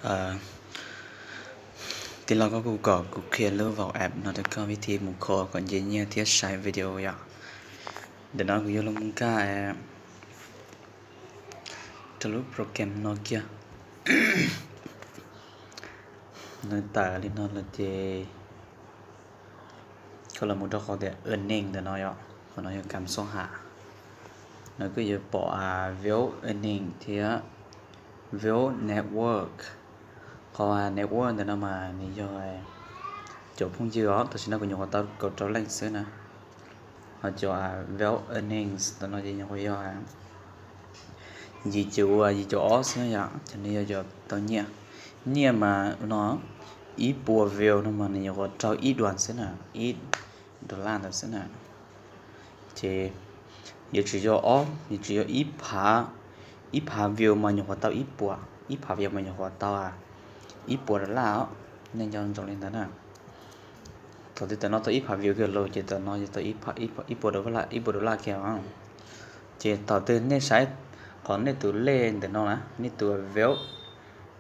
Tij laug, koj kuj kom kuv qhia lub Vault app no rau koj vib thi mus kho kom nce nyiaj thiab saib video yom. Ntawm no kuv yuav los mus nkag rau lub program no kiag. Nws tawm li no lawm ces koj los mus rau qhov tias earning ntawm no yom, qhov no yog kam xob ham. Nws kuj yuav pom Vault earning thiab Vault network. Qhov network ntawm no mas nws yog cov phooj ywg os, tam sim no kuv nyuam qhuav tau kaum rau leej xwb na. Ho cov Vault earnings ntawm no ces nyuam qhuav yog yim caum, yim caum ob xwb yom, ces nws yog cov tau nyiaj. Nyiaj mas no ib puas view no mas nws nyuam qhuav raug ib duas xwb na, ib dollar ntawd xwb na. Ces yuav tsum yog ob, yuav tsum yog ib phav, ib phav view mas nyuam qhuav tau ib puas, ib phav view mas nyuam qhuav tau ib puas dollar os. Nej nco ntsoov li ntawd na. Thaum twg tam no tau ib phav view kiag los ces tam no tau ib puas dollar, ib puas dollar kiag. Ces thaum twg nej saib qhov nej tus lej ntawm no na, nej tus Vault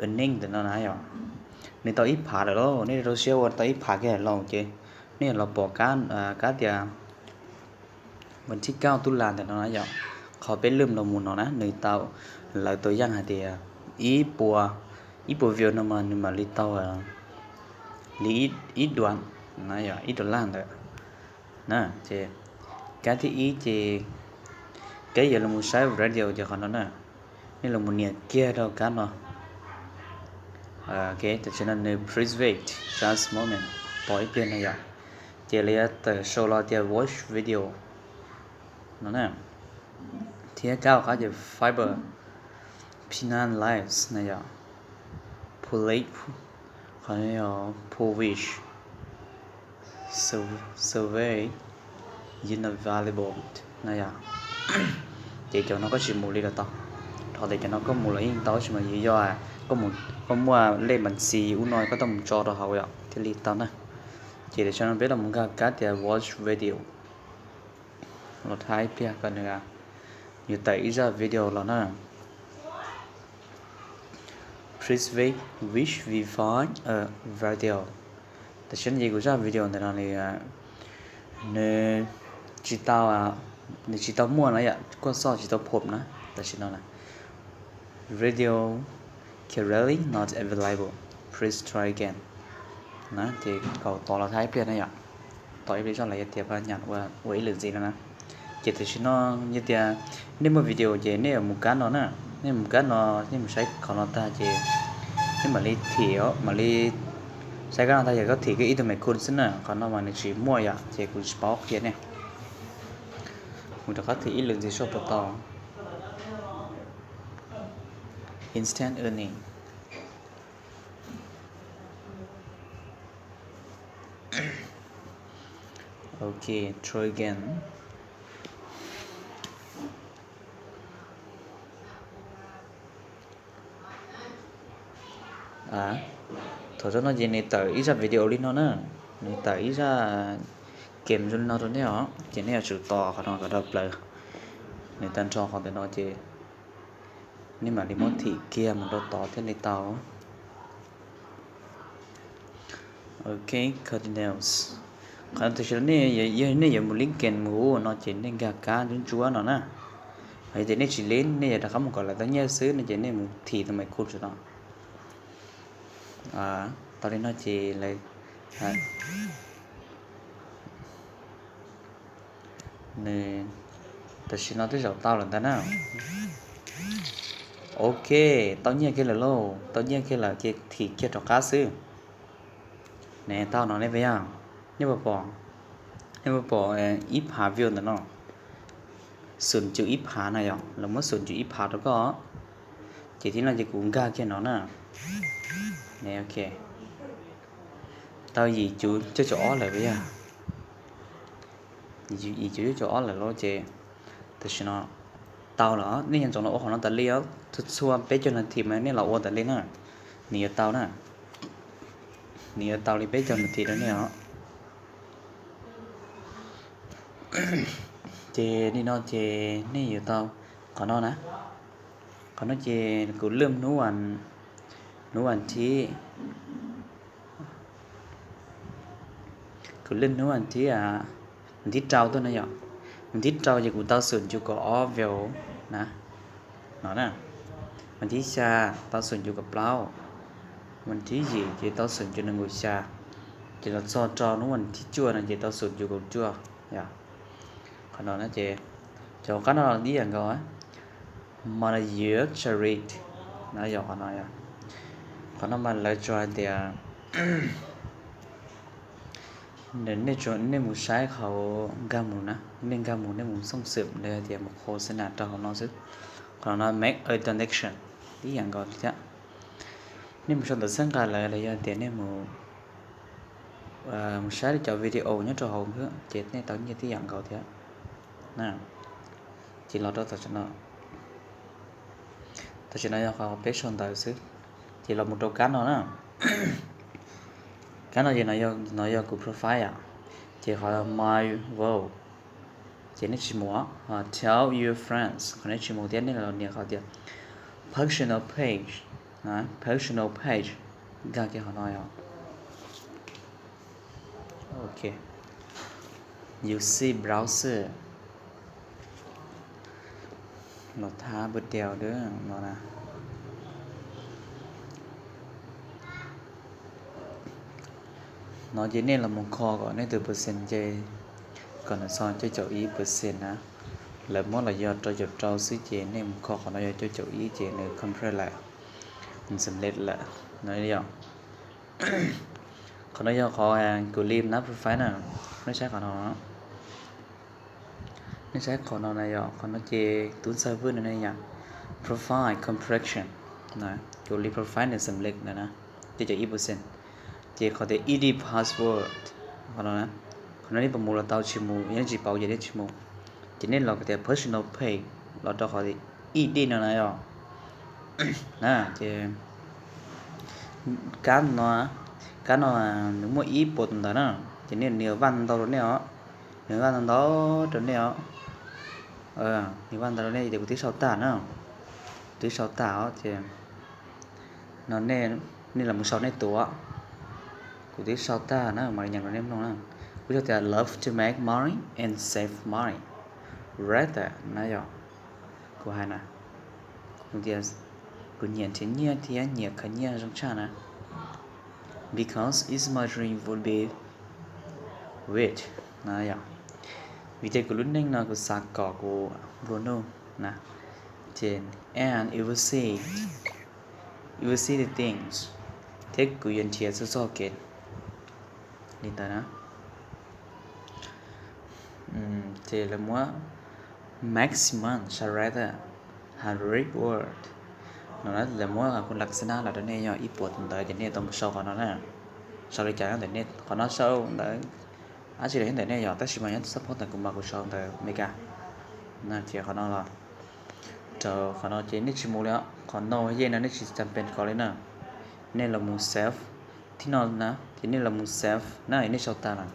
earning ntawm no na yom, nws tau ib phav lawm lauj, nej rau siab ua tau ib phav kiag lawm lauj ces nej los pom kab tias vas thib kaum tub las ntawm no na yom. Qhov peb lwm los mus no na nws tau, lawv tau yaj hais tias ib puas, ib puas view no mas nws mam li tau li ib duas, ib dollar ntawd na. Ces kab thib ib ces kab yuav los mus saib video ces qhov no na, nej los mus nias kiag rau kab no. Tam sim no nws please wait just a moment, pom ib pliag no yom. Ces lawv yuav tawm sau los tias watch video no na, thiab kab hauv qab ces fiber peanut lives na yom, pull late, qhov no yog pull wish, survey unavailable na yom. Ces cov no koj tsis mus li los tau, rau qhov tias cov no koj mus los yeej tau, tab sis mas yog koj muaj lej npas ntxis ub no koj tau mus tso rau hauv yom thiaj li tau na. Ces tam sim no peb los mus nkag kab tias watch video los thaij ib pliag kom nws yuav tawm ib zaj video los na. Please wait while we find a video. Tam sim no ces kuv zaj video ntawm no nws tsis tau, nws tsis tau muaj no yom, kuj xoj tsis tau phom na. Tam sim no na, video currently not available, please try again na. Ces kaum tos los thaij ib pliag na yom, tos ib pliag zoj lawv yuav tias pab nyam ua ib lwm ntxiv no na. Ces tam sim no yog tias nej muaj video ces nej yuav mus kab no na, nej mus kab no, nej mus saib qhov no tag ces nej mam li thim, mam li saib kab no tag ces koj thim kiag ib tug maiv khum xwb na. Qhov no mas nws tsis muaj yom, ces kuv tsis paub qhia nej. Mus rov qab thim ib lwm ntxiv soj puas tau. Instant earning. Ok, try again. Thaum txog no ces nws tawm ib zaj video li no na, nws tawm ib zaj game zoo li no rau nej os, ces nej yuav tsum tos qhov no kom dhau plaws, nws tag nrho qhov ntawm no ces nej mam li muab thim kiag mus rau tod thiaj li tau. Ok, continues. Qhov no tam sim no nej, yog nej yuav mus lib game mus ub no ces nej nkag kab ntsuab ntsuab no na. Yog tias nej tsis lib, nej yuav rov qab mus kom lawv tau nyiaj xwb no ces nej mus thim tus maiv khum tso no. Tau li no ces lawv, nws tam sim no twb zaum tau lawm ntag na. Ok, tau nyiaj kiag lawm lauj, tau nyiaj kiag lawm ces thim kiag rov qab xwb. Ne, tau no nej pom, nej puas pom, nej puas pom ib phav view ntawm no, xum cum ib phav na yom, lawv muab xum cum ib phav rau koj. Ces thib no ces kuv nkag kiag no na. Ne, ok, tau yim cuv cuaj caum ob lawm yog, yim cuv cuaj caum ob lawm lauj ces tam sim no tau lawm. Nej nco ntsoov los ua qhov no tas li os, txhua txhua peb caug nas this mas nej los ua tas li na, nws yuav tau na, nws yuav tau li peb caug nas this rau nej os. Ces li no ces nej yuav tau qhov no na. Qhov no ces kuv lwm hnub as, Hnub vas thib, kuv lwm hnub vas thib, vas thib rau tuaj na yom. Vas thib rau ces kuv tau xum yus kaum ob view na, no na. Vas thib xya tau xum yus kaum plaub, vas thib yim ces tau xum yus nees nkaum xya, ces los txog rau hnub vas thib cuaj no ces tau xum yus kaum cuaj yom. Qhov no ces cov qab no los ib yam nkaus, Manager Charity na yom, qhov no yom. Qhov no mas lawv tsuas hais tias nej mus saib qhov nkag mus na, nej nkag mus nej mus xoo xwm li hais tias mus qhov xwb na rau hauv no xwb. Qhov no make a donation ib yam nkaus thiab. Nej mus sau ntawv txhawb nqa lawv los yog tias nej mus mus saib cov video nyob rau hauv ces nej tau nyiaj tib yam nkaus thiab. Ces los rau tam sim no, tam sim no yog qhov peb sau ntawv xwb. Ces los mus rau kab no na. Kab no ces no yog kuv profile, ces qhov my role ces nej tsis mus, tell your friends qhov nej tsis mus thiab nej los nias qhov tias personal page, personal page, nkag kiag qhov no yom. Ok, you see browser, los thab video no na. No ces nej los mus kho kom nej tus percent ces kom nws txog cuaj caum ib percent na. Lawv muab los yog rau caum rau xwb ces nej mus kho qhov no yog cuaj caum ib ces nws complete lawm, nws xeem lej lawm no yom. Qhov no yog qhov kuv li nab profile na, nej saib qhov no. Nej saib qhov no na yom, qhov no ces tub ntxawg vwj no ne yom, profile completion, kuv li profile nws xeem lej na, cuaj caum ib percent. Ces qhov tias edit password, qhov no, qhov no nej puas mus los tau, tsis mus, yog nej tsis paub ces nej tsis mus. Ces nej los tias personal page los rau qhov tias edit no na yom. Na ces kab no, kab no nws muaj ib puas tus ntawv na, ces nej nias vaj ntau rau nej os, nias vaj ntau ntau rau nej os. Nias vaj ntau rau nej ces kuv twb sau tag na, twb sau tag os ces no nej los mus sau nej tus. Kuv twb sau tag na mas li nyam rau nej mloog na. Kuv sau tias love to make money and save money rather na yom. Kuv hais na, kuv tias kuv nyiam nrhiav nyiaj thiab nyiam khaws nyiaj zoo tshaj na. Because it's my dream would be rich na yom. Vim tias kuv lub neej no kuv xav kom kuv nplua nuj na. Ces and you will see, you will see the things, thiab kuv yuav nrhiav txog txoj kev li ntawd na. Ces lawv muab maximum surrender high reward no, lawv muab kuv laxana los rau nej yog ib puas tus ntawd ces nej tau mus sau qhov no na. Sau li cas ntawm nej qhov no sau ntawd, dab tsi los nyob ntawm nej yom, tab sis mas nyob support ntawm kuv mas kuv sau ntawm Meskas. Ces qhov no los rau qhov no ces nej tsis mus li, qhov no yej no nej tsis tam pes kov li na. Nej los mus save, thib no na ces nej los mus save na, nej sau tag lawm.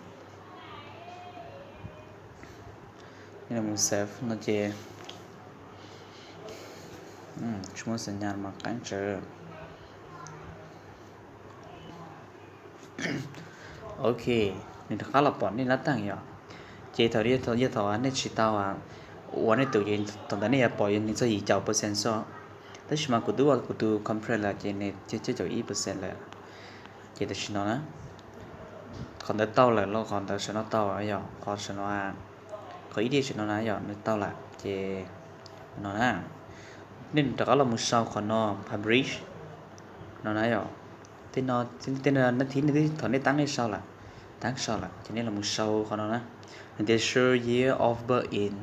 Nej los mus save no ces tsis muaj xas nyas mas qab tsawv. Ok, nws rov qab los pom nej lab teej yom. Ces thaum yog thaum nej tsis tau ua nej tus ces thaum ntawd nej yuav pom nws txog yim caum percent xwb. Tab sis mas kuv twb ua kuv tus complete lawm ces nws cuaj caum ib percent lawm. Ces tam sim no na, qhov ntawd tau lawm los qhov ntawd saum no tau yom, qhov saum no, qhov ib diaj saum no na yom, nws tau lawm ces no na, nej rov qab los mus sau qhov no publish no na yom. Tej no, tej no nab thib nej twb thaum nej tab nej sau lawm, tab sau lawm ces nej los mus sau qhov no na. Nws tias show year of birth in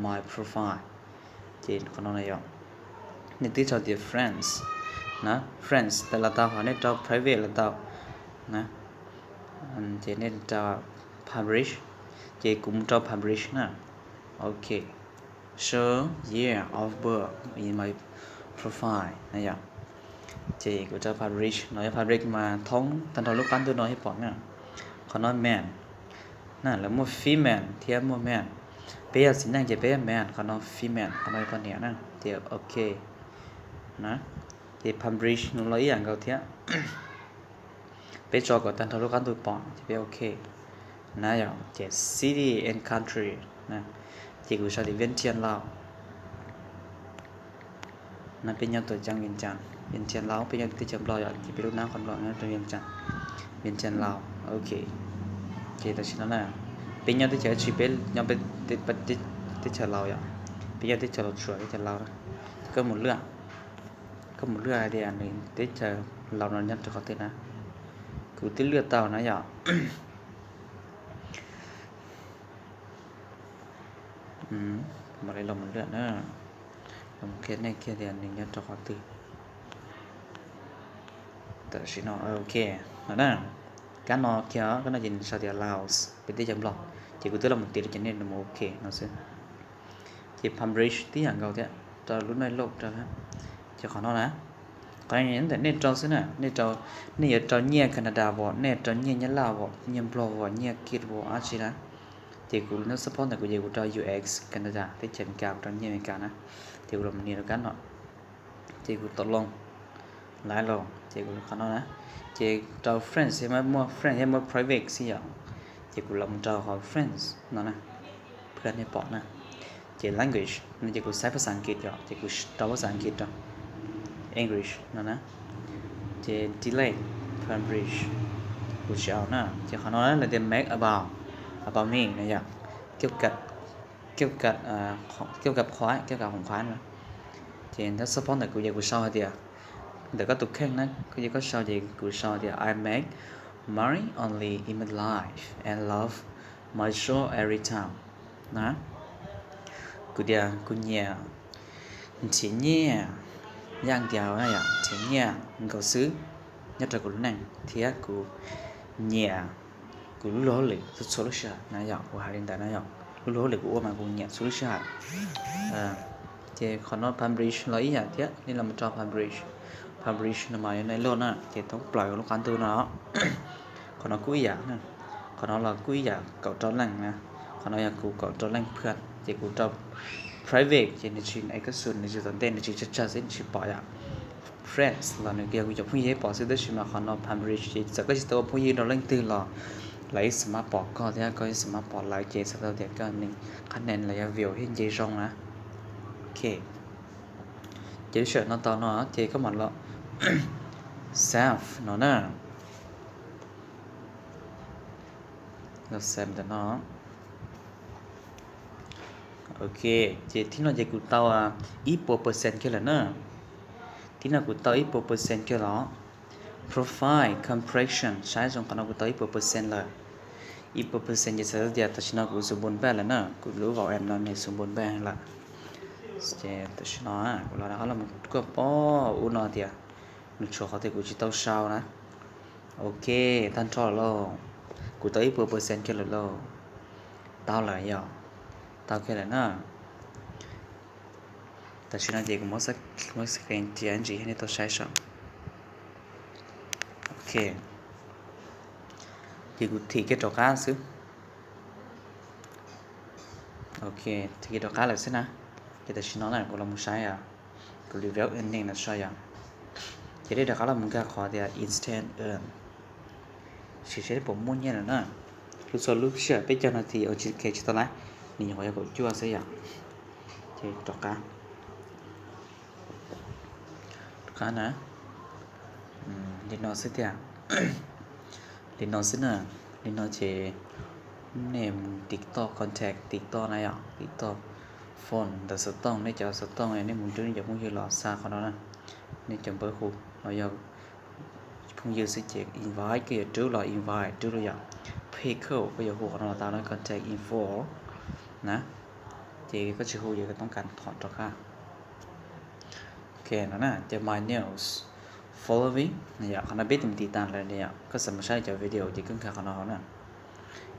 my profile. Ces qhov no na yom, nej twb sau tias France na, France tawm los tau, ho nej rau private los tau na. Ces nej rau publish, ces kuv mus rau publish na. Ok, show year of birth in my profile na yom. Ces kuv rau publish no, yog publish mas thoob tag nrho lub qab ntuj no thiaj pom na. Qhov no man na, lawv muaj female thiab muaj man. Peb yog txiv neej ces peb yog man, qhov no female, qhov no yog poj niam na. Ces ok na, Ces Palm Beach no los ib yam nkaus thiab. Peb tso kom tag nrho lub qab ntuj pom ces peb ok na yom. Ces city and country na, ces kuv sau tias Vientiane Lao. No peb nyob tuam ceeb Vientiane, Vientiane Lao, peb nyob teb chaws Nplog yom, ces peb lub nab qhov Nplog nyob rau Vientiane, Vientiane Lao. Ok, ces tam sim no na, peb nyob teb chaws dab tsi? Peb nyob peb teb chaws Laus yom, peb nyob teb chaws Laus Tsuas, teb chaws Laus na. Koj mus luaj, koj mus luaj hais tias nws teb chaws Laus no nyob rau qhov twg na? Kuv twb luaj tau na yom. Mam li los mus luaj na, los mus qhia nej kiag tias nws nyob rau qhov twg. Tam sim no ok, no na, kab no kiag, kab no ces nws sau tias Laos, peb teb chaws Nplog, ces kuv twb los mus tiav li ces nej mus ok no xwb. Ces Palm Beach tib yam nkaus thiab, rau lub nej lauj rau, ces qhov no na, qhov no ntawm nej rau xwb na, nej rau, nej yuav rau nyiaj Canada as, nej rau nyiaj Nyab Laj as, nyiaj Nplog as, nyiaj Kiv as, dab tsi na. Ces kuv nab support ntawm kuv ces kuv rau U S, Canada, teb chaws Amelikas, kuv rau nyiaj Amelikas na. Ces kuv los nias rau kab no, ces kuv tau loo, laiv los ces kuv qhov no na, ces rau France, muaj France thiab muaj private xwb yom. Ces kuv los mus rau qhov France no na, phaj nej pom na. Ces language no ces kuv saib phaj xaj Ankit yom, ces kuv rau phaj xaj Ankit rau, English no na. Ces delete, Palm Beach, kuv tsis au na. Ces qhov no lawv tias make about, about me no yom, kiab kab qhuav, kiab kab hoom qhuav no. Ces nab support ntawm kuv ces kuv sau hais tias, ntawm koj tus kheej na, koj ces koj sau ces kuv sau tias I make money only in my life and love my show every time na. Kuv tias kuv nyiam nrhiav nyiaj, yaj ntiav na yom, nrhiav nyiaj nkaus xwb nyob rau kuv lub neej thiab kuv nyiam kuv lub luag hauj lwm txhua txhua lub sij hawm na yom. Kuv hais li ntawd na yom, lub luag hauj lwm kuv ua mas kuv nyiam txhua lub sij hawm. Ces qhov no Palm Beach los ib yam thiab, nej los mus rau Palm Beach, Palm Beach no mas yog nej lauj na, ces thoob plaws lub qab ntuj no. Qhov no kuj ib yam, qhov no los kuj ib yam kaum rau leej na. Qhov no yog kuv kaum rau leej phaj, ces kuv rau private ces nws tsis, es koj xus nws tsis tom ntej, nws tsis tsawg tsawg xwb nws tsis pom yom. France los nws yog kuv cov phooj ywg pom xwb, tab sis mas qhov no Palm Beach ces txawm koj tsis tau ua phooj ywg rau leej twg los lawv yeej xav mas pom koj thiab koj yeej xav mas pom lawv, ces txhais tau tias koj neeg qhab nen los yog view thiab nce zoo na. Ok, ces lub sij hawm no tau no ces koj mam los save no na. Los save ntawm no. Ok, ces thib no ces kuv tau ib puas percent kiag lawm na. Thib no kuv tau ib puas percent kiag los. Profile compression, saib zoo qhov no kuv tau ib puas percent lawm. Ib puas percent ces txhais tau tias tam sim no kuv xu npun npaj lawm na, kuv lub vauv app no nws xu npun npaj lawm. Ces tam sim no kuv los rov qab los mus kuaj pom ub no tias nws tshuav qhov tias kuv tsis tau sau na. Ok, tag nrho lauj, kuv tau ib puas percent kiag lawm lauj. Tau lawm yom, tau kiag lawm na. Tam sim no ces kuv muab screen cia ntsis nej tau saib saib. Ok, ces kuv thim kiag rov qab xwb. Ok, thim kiag rov qab lawm xwb na. Ces tam sim no na kuv los mus saib yom, kuv li view earning no saib yom. Ces nej rov qab los mus nkag qhov tias instant earn, sim seb puas muaj nyiaj lawm na. Lub txhua lub sij hawm peb caug nas this, ok tsis tau lawm, nws nyuam qhuav yog kaum cuaj xwb yom. Ces rov qab, rov qab na. Li no xwb tiag. Li no xwb na. Li no ces nej mus TikTok, contact TikTok na yom, TikTok, phone ntawm xov tooj, nej cov xov tooj nej mus rub nej cov phooj ywg los xa qhov no na. Nej cov npawb hu los yog phooj ywg xwb ces invite, koj yuav rub los invite rub los yom. Pic, koj yuav hu qhov no los tau na, contact info na. Ces koj tsis hu ces koj toob kas thom rov qab. Ok no na, ces my news, following, yog qhov no peb tus mus tiv tas lawm yom. Koj xav mus saib cov video ces koj nkag qhov no hauv na.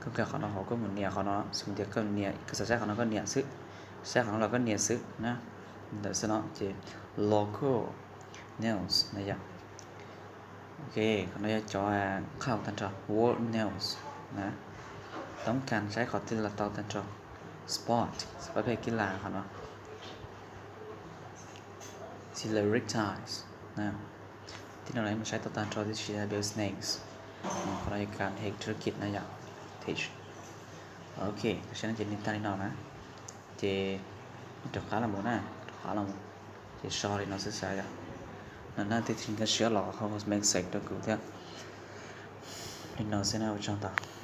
Koj nkag qhov no hauv, koj mus nias qhov no, xws tias koj nias, koj xav saib qhov no koj nias xwb, saib qhov no los koj nias xwb na. Ntawm xwb no ces local news na yom. Ok, qhov no yog cov qhau tag nrho, world news na. Toob kas saib qhov twg los tau tag nrho. Sport, sport peb kib las qhov no. Celebrities, Tib no los mus saib tau tag nrho tib si, business, qhov no yog การเฮ็ดธุรกิจ na yom. Teach. Ok, tam sim no ces nws tag li no na, ces rov qab los mus na, rov qab los mus, ces so li no xwb xwb yom. No na, twb tsis nkag siab los ho make sense rau kuv thiab. Li no xwb na, ua tsaug ntau.